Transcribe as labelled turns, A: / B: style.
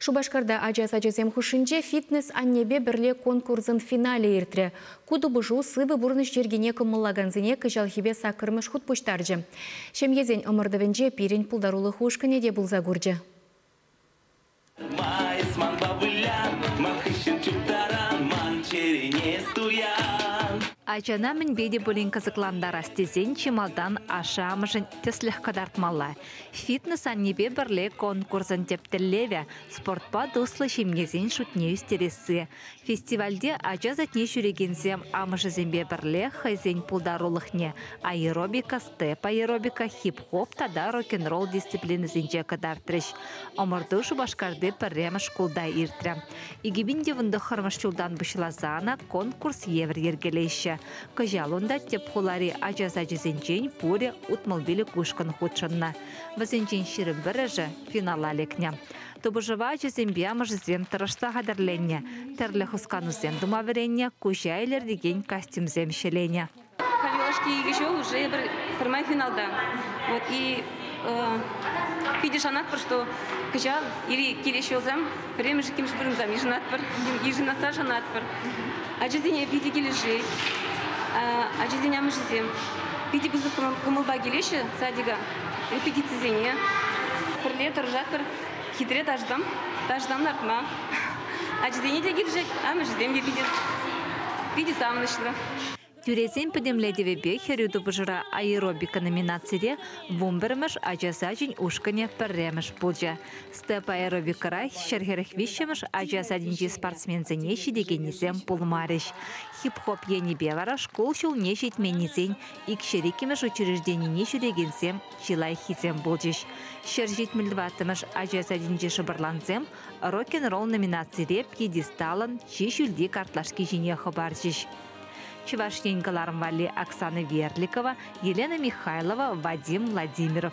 A: Шупашкарта ача сачӗсем хушшинче «Фитнес аннепе пӗрле» конкурсӑн финалӗ иртрӗ. Ку тупӑшу сывӑ пурнӑҫ йӗркине кӑмӑллакансене кӑҫалхипе саккӑрмӗш хут пуҫтарчӗ. Ҫемьесен ӑмӑртӑвӗнче пирӗн пултарулӑх ушкӑнӗ те пулса курчӗ.
B: Ма эс манпа вылян, ман хыҫҫӑн чуптаран, ман чӗрене туян.
C: Ачана мӗнпе те пулин кӑсӑклантарас тесен чи малтан ашшӗ-амӑшӗн тӗслӗх кӑтартмалла. Фитнес аннепе пӗрле конкурсӑн тӗп тӗллевӗ – спортпа туслӑ ҫемьесен шутне ӳстересси. Фестивальте ача садне ҫӳрекенсем амӑшӗсемпе пӗрле хӑйсен пултарулӑхне аэробика, степ-аэробика, хип-хоп тата рок-н-ролл дисциплинисенче кӑтартрӗҫ. Ӑмӑрту Шупашкарти пӗрремӗш шкулта иртрӗ. 2019 ҫултан пуҫласа ӑна конкурс евӗр йӗркелеҫҫӗ. Кӑҫал унта тӗп хулари ача сачӗсенчен пурӗ 65 ушкӑн хутшӑннӑ. Вӗсенчен 21-шӗ финала лекнӗ. Тупӑшӑва ачасемпе амӑшӗсем тӑрӑшса хатӗрленнӗ, тӗрлӗ хусканусем тума вӗреннӗ, куҫа илӗртекен костюмсем ҫӗленӗ.
D: Халь юлашки икӗ ҫул уже эпир пӗрмай финалта. Вот и питӗ шанатпӑр, что кӑҫал или килес ҫулсем пӗрремӗш, иккӗмӗш вырӑнсем йышӑнатпӑр, йышӑнасса шанатпӑр. Ачасене питӗ килӗшет. Ачасен амӑшӗсем питӗ пысӑк кӑмӑлпа килеҫҫӗ садика, репетицисене. Пӗрле тӑрӑшатпӑр хитре ташӑсем, ташӑсем лартма. Ачасене те килӗшет, амӑшӗсем те питӗ, питӗ савӑнӑҫлӑ.
C: Тӳресен пӗтӗмлетӗвӗпе хӗрӳ тупӑшура аэробика номинацире вунпӗрмӗш ача сачӗн ушкӑнӗ пӗрремӗш пулчӗ. Степ-аэробикӑра 143-мӗш ача садӗнчи спортсменсене ҫитекеннисем пулмарӗҫ. Хип-хоп енӗпе вара шкул ҫулне ҫитменнисен икҫӗр иккӗмӗш учрежденине ҫӳрекенсем чи лайӑххисем пулчӗҫ. 174-мӗш ача садӗнчи шӑпӑрлансем рок-н-ролл номинацире пьедесталӑн чи ҫӳлти картлашки ҫине хӑпарчӗҫ. Чӑваш Ен кӑларӑм валли Оксана Верликова, Елена Михайлова, Вадим Владимиров.